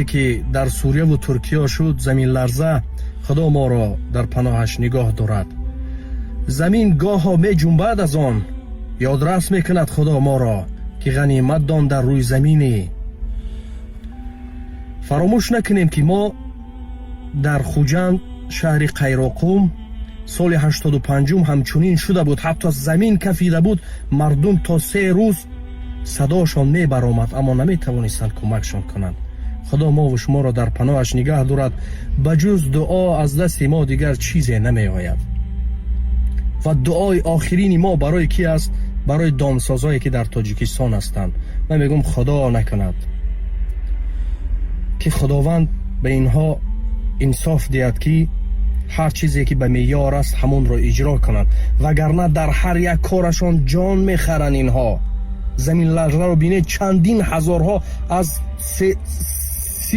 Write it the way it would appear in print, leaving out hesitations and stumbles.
Ки дар Сурияву Туркия шуд заминларза, Худо моро дар паноҳаш нигоҳ дорад. Замин гоҳо меҷунбад, аз он ёдрас мекунад Худо моро, ки ғанимат дон дар рӯи заминӣ. Фаромӯш накунем, ки мо дар Хуҷанд, шаҳри Қайроқум, соли 85-ум ҳамчунин шуда буд. Ҳатто замин кафида буд, мардум то 3 рӯз садошон мебаромад, аммо наметавонистанд кӯмакшон кунанд. Худо мову шуморо дар паноҳаш нигаҳ дорад. Ба ҷуз дуо аз дасти мо дигар чизе намеояд. Ва дуои охирини мо барои ки аст? Барои домсозое, ки дар Тоҷикистон ҳастанд. Ман мегӯм, Худо накунад, ки Худованд ба инҳо инсоф диҳад, ки ҳар чизе ки ба меъёр аст, ҳамонро иҷро кунанд, вагарна дар ҳар як корашон ҷон мехаранд инҳо. Заминларзаро бинед, чандин ҳазорҳо аз